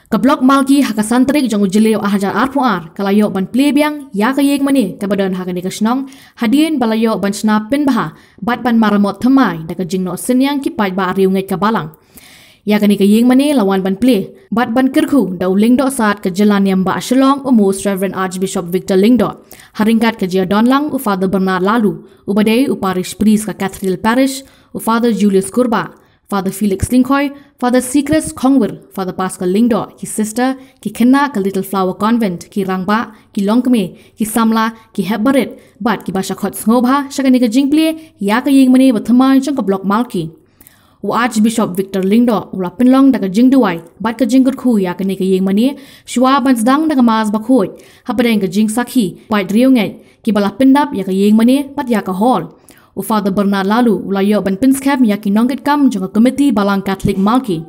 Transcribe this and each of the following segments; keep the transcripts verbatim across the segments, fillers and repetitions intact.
Ka Block Malki ha ka san tarik jong u Jylliew ar hajar arphew ar ka la ïoh ban plie biang ïa ka ïing mane kaba don ha kane ka shnong, hadien ba la ïoh ban shna pynbha bad ban maramot thymmai da ka jingnoh synñiang ki paidbah riewngeit ka balang. Ïa kane ka ïing mane la wan ban plie bad ban kyrkhu da u Lyngdoh Sad ka jylla niam bah Shillong, u Most Reverend Archbishop Victor Lyngdoh, ha ryngkat ka jingïadon lang u Father Bernard Laloo, uba dei u Parish Priest ka Cathedral Parish, u Father Julius Kurbah, Father Felix Lyngkhoi, Father Seachrest Khongwir, Father Pascal Lyngdoh, ki sister, ki khynnah ka Little Flower Convent, ki rangbah, ki longkmie, ki samla, ki hep barit bad kiba sha khot sngewbha sha kane ka jingplie ïa ka ïing mane bathymmai jong ka Block Malki. U Archbishop Victor Lyngdoh u la pynlong da ka jingduwai bad ka jingkyrkhu ïa kane ka ïing mane shuwa ban sdang da ka Mass bakhuid, hapdeng ka jingsakhi paid riewngeit kiba la pyndap ïa ka ïing mane bad ïa ka hall. U Father Bernard Laloo u la ïoh ban pynskhem ïa ki nongkitkam jong ka Komiti Balang Katholik Malki.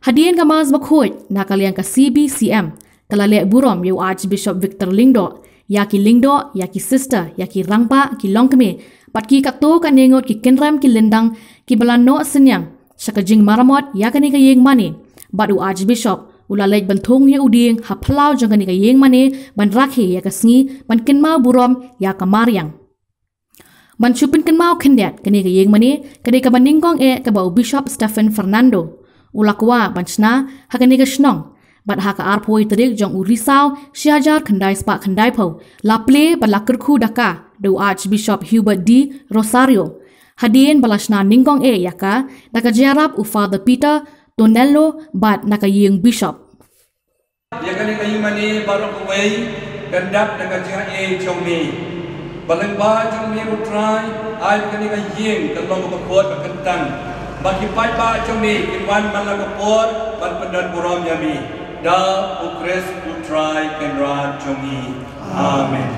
Hadien ka Mass bakhuid, na ka liang ka C B C M ka la leh burom ïa u Archbishop Victor Lyngdoh, ïa ki Lyngdoh, ïa ki sister, ïa ki rangbah, ki longkmie bad ki katto katne ngut ki kynrem ki lyndang kiba la noh synñiang sha ka jingmaramot ïa kane ka ïing mane. Bad u Archbishop u la leit ban thung ïa u dieng ha phyllaw jong kane ka ïing mane ban rakhe ïa ka sngi ban kynmaw burom ïa ka mariang. Ban shu pynkynmaw khyndiat, kane ka ïing mane ka dei kaba nyngkong eh kaba u Bishop Stephen Fernando u la kwah ban shna ha kane ka shnong. Bad ha ka arphew tarik jong u Risaw shi hajar khyndai spah khyndaiphew la plie bad la kyrkhu da ka da u Archbishop Hubert D Rosario, hadien ba la shna nyngkong eh ïa ka da ka jingïarap u Father Peter Tonello bad na ka ïing Bishop. Ïa kane ka ïing mane baroh kawei kan dap da ka jingaiei jong me. Ba lyngba jong me, ko Trai, ai ba kane ka ïing kan long kaba khuid ba kyntang, ba ki paidbah jong me kin wan man la ka por ban pyndon burom ïa me. Da U Khrist U Trai Kynrad jong ngi. Amen.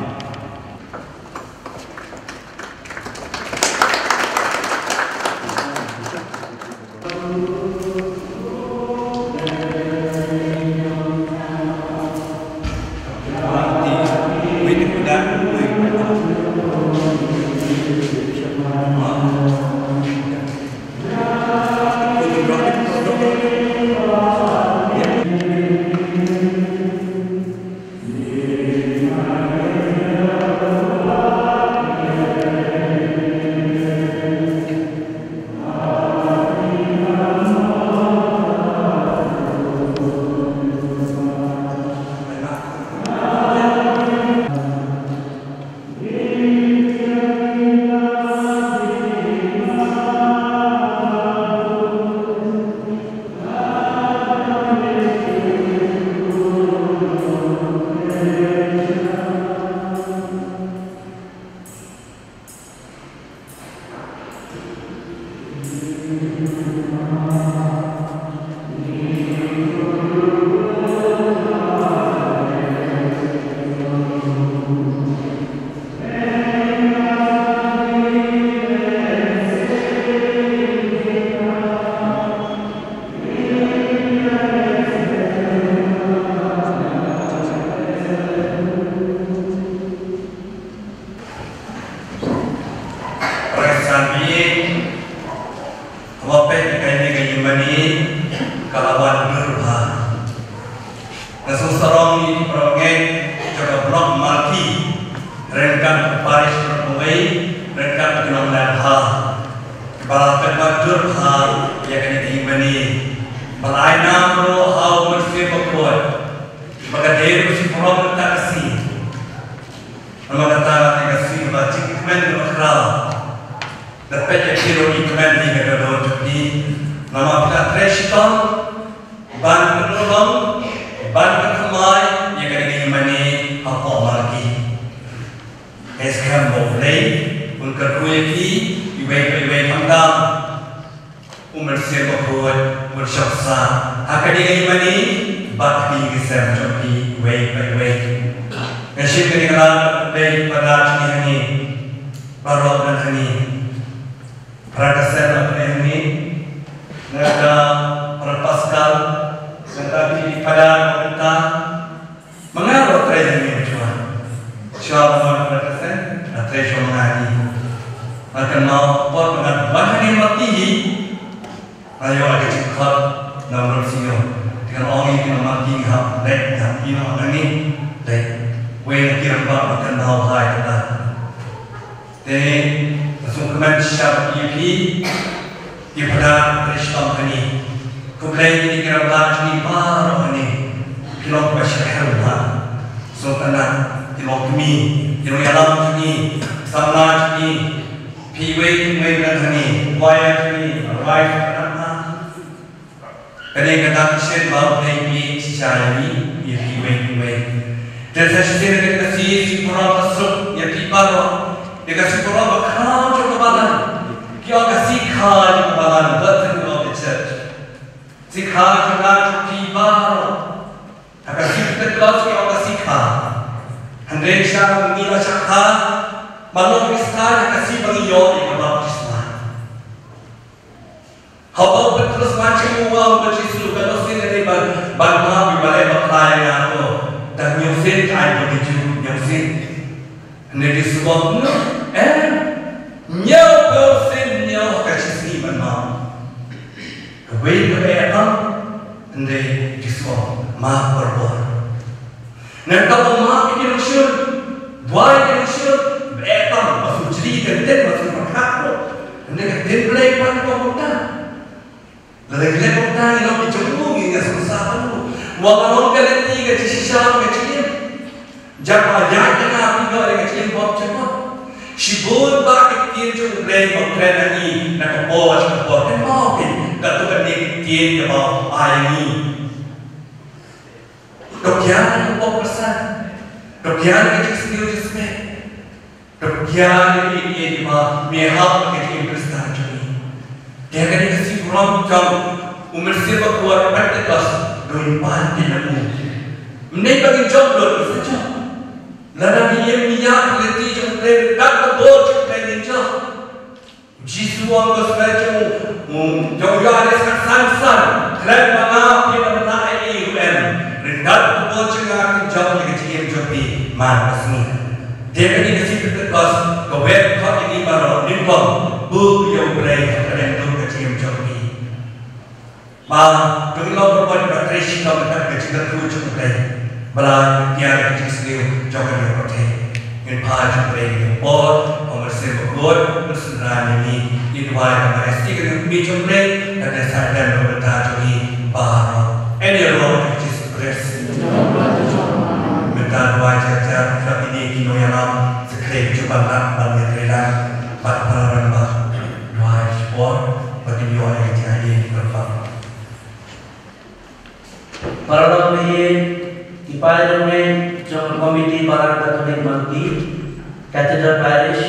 Pyrshah ïa kaba peit ïa kane ka ïing mane ka la wan dur bha. Nga sngewsarong ïa ki para bangeit jong ka Block Malki, ryngkat ka Parish Block kawei, ryngkat ka Nongleh Bha, ba la pynbha dur bha ïa kane ka ïing mane. Ba la ai nam ruh ha U Mynsiem Bakhuid ba ka dei ruh shi burom mynta ka sngi. Namar kata, ïa ka sngi ba jingkmen kaba khraw. Da peit ïa ki ruh ki kmen ïa ka dohnud jong ki. Namar phi la trei shitom ban pynlong, ban pynthymmai ïa kane ka ïing mane hapoh Malki. Nga skhem ba U Blei un kyrkhu ïa phi iwei pa iwei, khamtam U Mynsiem Bakhuid un shong sah ha kane ka ïing mane bad ha ki ïing ki sem jong phi iwei pa iwei. Nga shim kane ka lad ban khublei ïa ki para jong ngi hangne baroh, don hangne Brother Kasen, don hangne, nangta Brother Pascal, nangta ki para, nangta Ma nga ruh trei hangne shuwa. Shuwa ba nga ruh trei, nga trei shuwa ma nga hi. Nga kynmaw por ba nga wan hangne marti hi, nga ïoh ïa ka jingkhot na u Mynsiem. Te ngan ong ïa ki, Leit na phi noh na ngi, leit wei na ki rangbah ba kynmaw bha ïa kata. Te nga sngewkmen shisha ïa phi, ki phada, ki shitom kane. Khublei ïa ki rangbah jong ngi baroh kane. Phi long kiba shyrkhei bha. Sngewtynnat, ki longkmie, ki nongïalam jong ngi, samla jong ngi. Phi wei, phi wei na kane, choir jong ngi, choir jong ngi. Kane ka dak shen ba u dei phi shisha ïa ngi, ïa phi wei phi wei. Te sa shisien ka dei ka sngi, sngi paralok ka suk ïa phi baroh. Dei ka sngi paralok ba khraw jong ka balang. Ki ong ka sngi kha jong ka balang, birthday of the church. Sngi kha jong nga jong phi baroh. Ha ka sngi Pentekost ki ong ka sngi kha. Hynrei sha ngi la shah kha, man la Khristan ha ka sngi ba ngi ïoh ïa ka baptisma. Haba u Petrus wan sha u, u ong ba Jisu, ka dei shisien ïa ngi ban, ban map ïa u, ba leh bakla ïa nga to. Tang hynñiew sien, ai ba ngi ju hynñiew sien. Hynrei Jisu u ong, em, hynñiew sien hynñiew ka shi sngi ban map. Kawei kaba eh tam, hynrei Jisu u ong, map barabor. Nangta u map ïa ki nongshun, duwai ïa ki nongshun, ba eh tam, ba shu jri ka ktien, ba shu pyrkhat ruh. Hynrei ka ktien Blei pat ka ong kumta. Lada ngi leh kumta ngi long ki jong u, ngi ïa sngewsih bad u. Wat la long ka lynti ka jingshisha ka jingim. Jaka ïa ka nga phi ïoh ïa ka jingim bymjukut. Shibun bah ki ktien jong u Blei ba kren ha ngi na ka por sha ka por. Kynmaw phi, kato ka dei ka ktien kaba u ai ïa ngi. To kiar ïa ka pop ka san. To kiar ïa ka jingsniew jingsngew. To kiar ïa ki, ïa kiba me hap ïa ka jingim Khristan jong ngi. Te kane ka sngi burom jong u Mynsiem Bakhuid, Pentekost, to ngin pan ïa u. Mynne ba ngin jop lut, ngin sa jop. Lada ngi im ngi ïaid ha ka lynti jong U Blei, ryngkat ka bor jong U Blei ngin jop. Jisu u ong, ka sngewbha jong u, jong u Ïoannis khatsan san, khlem ba nga phin ym lah ïa i ruh em. Ryngkat ka bor jong nga phin jop ïa ka jingim jong phi man ka sngi. Te kane ka sngi Pentekost ka wad khot ïa ngi baroh, nyngkong buh ïa U Blei ha ka lyngkhuh ka jingim jong phi. Ba to ngin long ki briew ba trei shitom ryngkat ka jingkyrkhu jong U Blei. Ba la kiar ïa ka jingsniew jong ka ri ka pyrthei. Ngin phai sha U Blei, ngin ïa poi, ong Mynsiem Bakhuid, Mynsiem Bakhuid ïa ngi, ngin duwai ïa ka Maria Theisotti, ka Kmie jong U Blei, ka dei sa ïa ka bynta jong ngi baroh. Ïa ka lynti jong U Jisu Khrist. Mynta duwai jar jar, sha kine ki nongïalam, sa khreh jubab ban ïatrei lang bad para rangbah. Duwai shipor ba kin ïoh ïa ka jingïaid kyrpang. Para lok, ki paid rangbah jong ka Komiti Balang Katholik Malki, Cathedral Parish,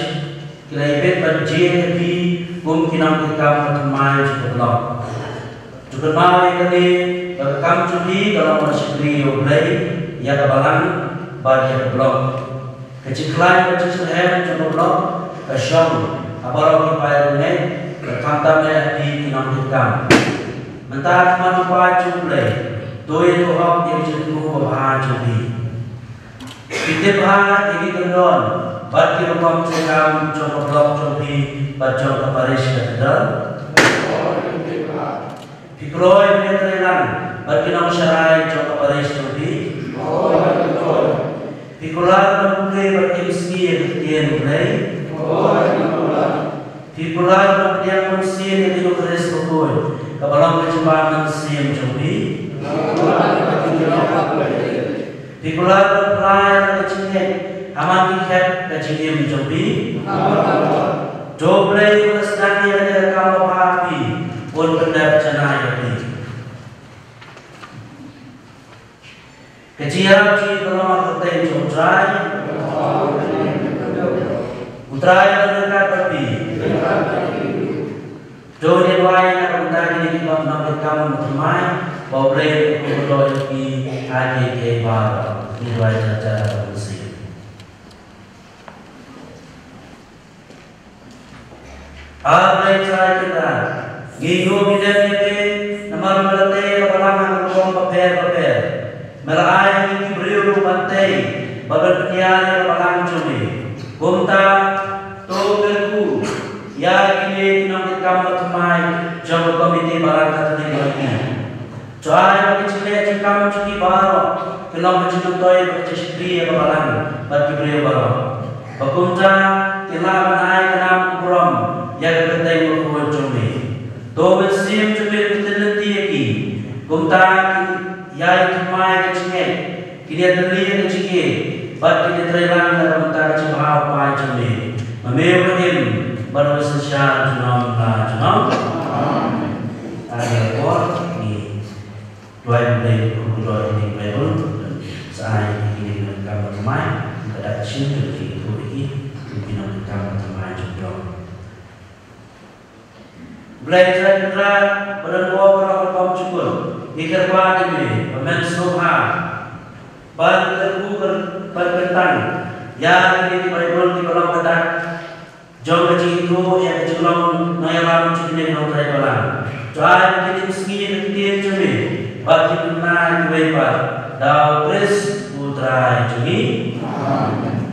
ki la ïa peit ban jia ïa phi kum ki nongtrei kam ba thymmai jong ka block. To kynmaw ïa kane ba ka kam jong phi ka long ban shakri ïa U Blei, ïa ka balang bad ïa ka block. Ka jingkhlaiñ bad jingsngewsih jong ka block ka shong ha baroh ki paid rangbah, khamtam eh ha phi ki nongtrei kam. Mynta khmat u paid jong U Blei, to ïa hok ïa ka jingthmu babha jong phi. Phi tip bha ïa ki kyndon bad ki rukom treikam jong ka block jong phi bad jong ka parish Cathedral. Phi kloi ban ïatreilang bad ki nongsharai jong ka parish jong phi. Phi kular ban pule bad im sngi ïa ka ktien U Blei. Phi kular ban pdiang mynsiem ïa ka Eukharist bakhuid, kaba long ka jingbam mynsiem jong phi. Phi kular ban phla ïa ka jingngeit ha man ki khet ka jingim jong phi. To U Blei un sdang ïa kane ka kam babha ha phi, un pyndep janai ïa phi. Ka jingïarap jong ngi ka long ha ka kyrteng jong U Trai. U Trai un ryngkat bad phi. To ngin duwai na ka bynta kine ki nongtrei kam ba thymmai, ba U Blei un kyrkhu ïa ki ha kiei kiei baroh. Ngin duwai jar jar ha ka mynsiem. A Blei Trai Kynrad, ngi ïoh ngi dem ïa phi namar me la tei ïa ka balang ha ka rukom bapher bapher. Me la ai ïa ngi ki briew ruh ban tei bad ban pynïar ïa ka balang jong me. Kumta to kyrkhu ïa kine ki nongtrei kam ba thymmai jong ka Komiti Balang Katholik Malki. To Ai ba ka jingeh jingkam jong ki baroh kin long ka jingmyntoi bad ka jingshakri ïa ka balang bad ki briew baroh. Ba kumta kin lah ban ai ka nam ka burom ïa ka kyrteng bakhuid jong me. To Mynsiem jong me un ktien lynti ïa ki. Kumta kin ïai thymmai ka jingngeit, kin ïatylli ïa ka jingïeit bad kin ïatreilang na ka bynta ka jingbha u Kpa jong me. Ma me uba im bad uba synshar junom la junom. Amen. Tang ïa ka por ngi duwai ban leit kyrkhu ïa kane ka Baibl, sa ai ïa kine ki nongkam ba thymmai, ka dak shin ka ki kyrkhu ïa ki, ki nongkam ba thymmai jong U Trai. Blei Trai Kynrad ba don bor baroh ka bym jukut, ngi kyrpad ïa me ba men sngewbha ban kyrkhu kyrkhu ban kyntang ïa kine ki Baibl kiba long ka dak jong ka jingithuh ïa ka jinglong nongïalam jong kine ki nongtrei balang. To ai ba kin ïohsngew ïa ka ktien jong me bad kin pynbna ïa kiwei pat da U Khrist U Trai jong ngi.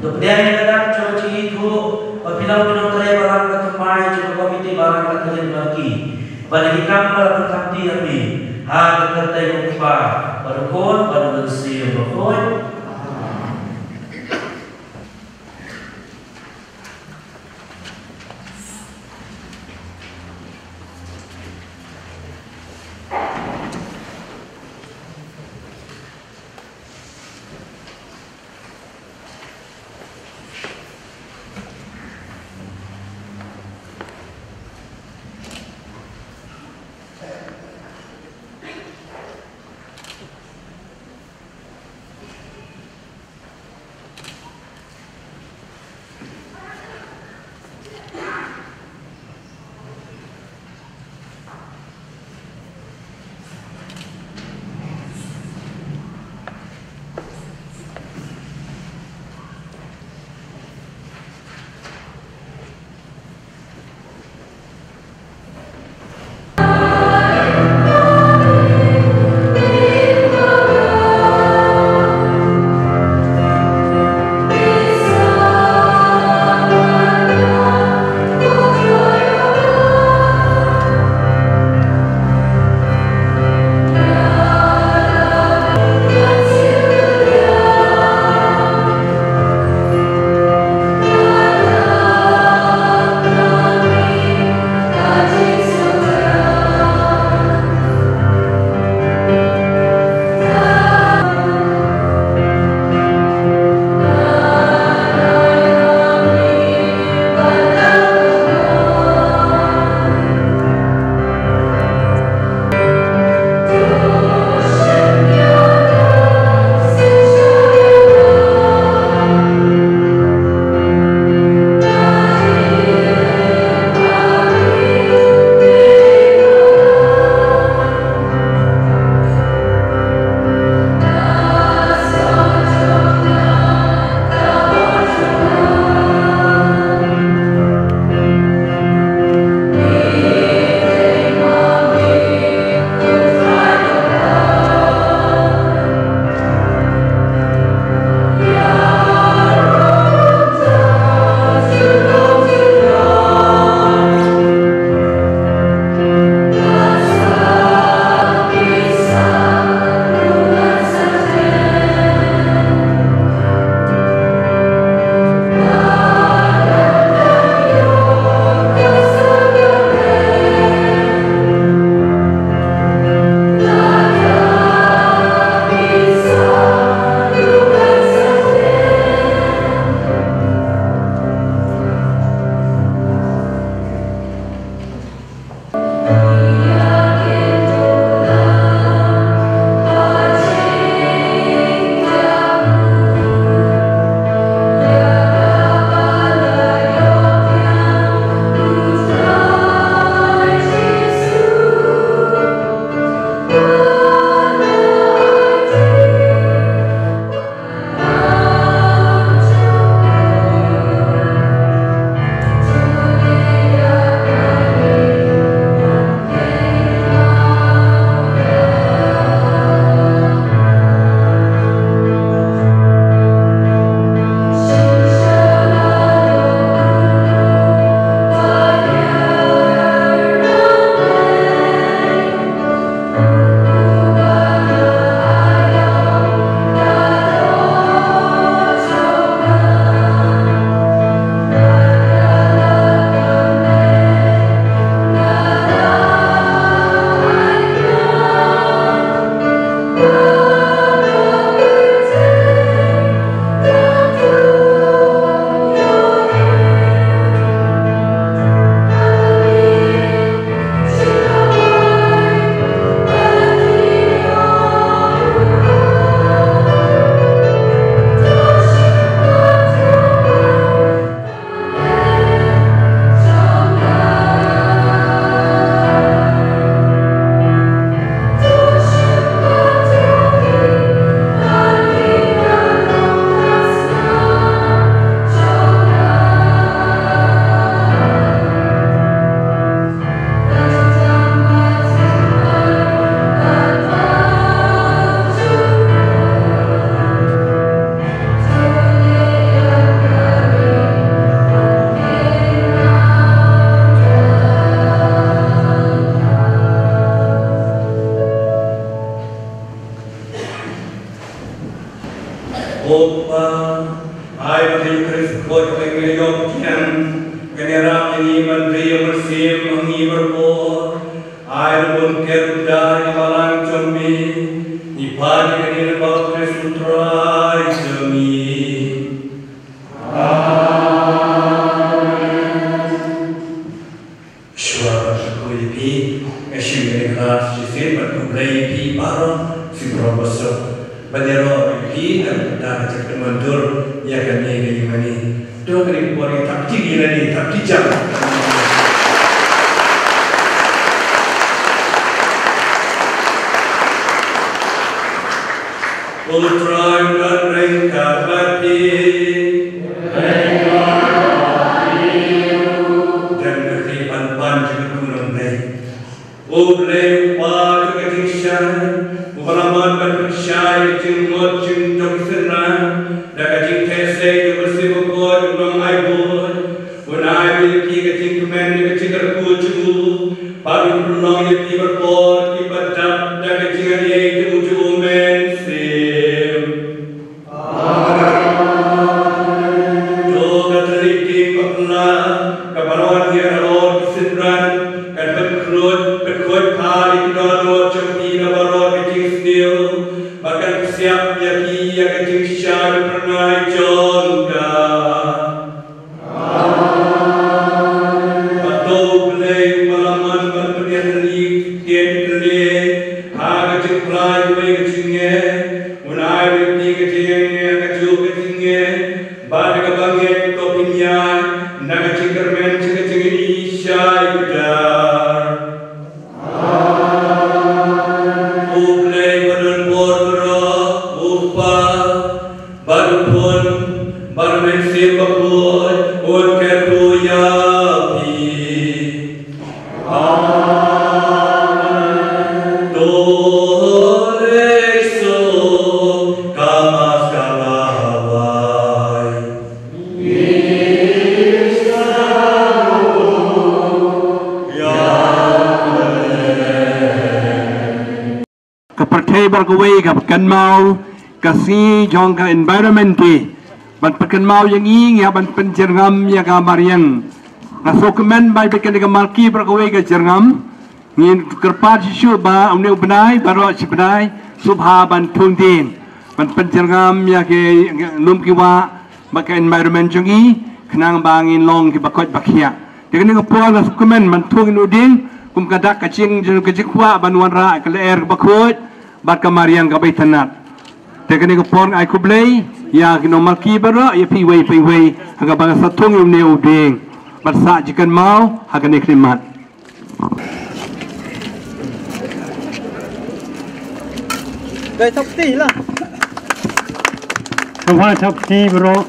To pdiang ïa ka dak jong ka jingithuh ba phi long ki nongtrei balang ba thymmai jong ka Komiti Balang Katholik Malki bad ïa ki kam ba la pynthame ïa phi ha ka kyrteng U Kpa bad U Khun bad U Mynsiem Bakhuid. Kpa, ai ba ka Eukharist ka koit ka ngi ïoh kian, kan ïarap ïa ngi ban ri ïa u Mynsiem ha ngi barabor. Ai ba bun ker u da ïa ka balang jong mi, ngi pan ïa kane na baptis u Trai jong ngi. Shuwa ban kyrkhu ïa phi, nga shu ïa ka shisien ban khublei ïa phi baroh, shu baroh ba suk. Ban ïaroh ïa phi, ban kata ka jingkynmaw dur ïa kane ka ïing mane. To kane ka por ïa thap kti ïa lade, thap kti jam. U Trai un don ryngkat bad phi. Don ka kti ban pan jingkyrkhu nongblei. U Blei u Kpa jong ka jingshai, uba la mon ban pynshai ïa ka jingmut jong ki synran da ka jingtheh sei jong u Mynsiem Bakhuid u Nongai Bakhuid, un ai ïa phi ka jingkmen ïa ka jingkyrkhu jong u, bad un pynlong ïa phi barabor kiba dap da ka jingaiei jong u Mynsiem. To ka tyriti bakla kaba wan ïa ka lor ki synran kan pynkhuid, pynkhuid pha ïa ki dohnud jong phi na baroh ka jingsniew, bad kan pynsiap ïa phi ïa ka jingshai phyrnai jong ka. Bad to U Blei uba la mon ban pynïaid ïa ki ktien kynthei ha ka jingpynlait kawei ka jingngeit, un ai ïa phi ka jingngeit ha kajuh ka jingngeit, bad da kaba ngeit to phin ïaid na ka jingkyrmen jong ka jingïaishah ïakdar. U Blei ba don bor baroh, u Kpa, bad u Khun, bad u Mynsiem Bakhuid, un kyrkhu ïa phi. Amen. To leit suk ka Mass ka la wai. Ka pyrthei baroh kawei ka kynmaw ka sngi jong ka Environment Day. Ban pynkynmaw ïa ngi, ngi hap ban pynjyrngam ïa ka mariang. Nga sngewkmen ba bad kane ka Malki baroh kawei ka jyrngam. Ngin kyrpad shuh shuh ba une u bnai baroh shi bnai sngewbha ban thung dieng ban pynjyrngam ïa ki lum ki wah bad ka environment jong ngi, khnang ba ngin long kiba koit ba khiah. Te kane ka por nga sngewkmen ban thung ïa une u dieng kum ka dak ka jing, ka jingkwah ban wanrah ka lyer kaba khuid bad ka mariang kaba itynnad. Te kane ka por nga ai khublei ïa ki nong Malki baroh, ïa phi iwei pa iwei ha kaba ngan sa thung ïa une u dieng ban sah jingkynmaw ha kane ka khyllipmat. Dei thap kti la. Sngewbha thap kti baroh.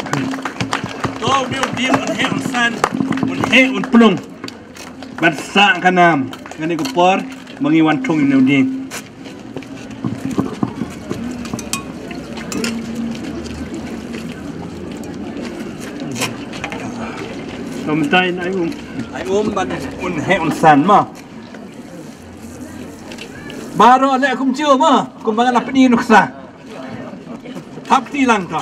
To u dieng, u dieng un heh un san, un heh un plung. Ban sah ka nam. Kane ka por ba ngi wan thung ïa une u dieng. Kumta in ai um. Ai um ban un heh un san mo. Baroh leh kumjuh mo. Kumba nga la pyni nuksa. Thap kti lang to.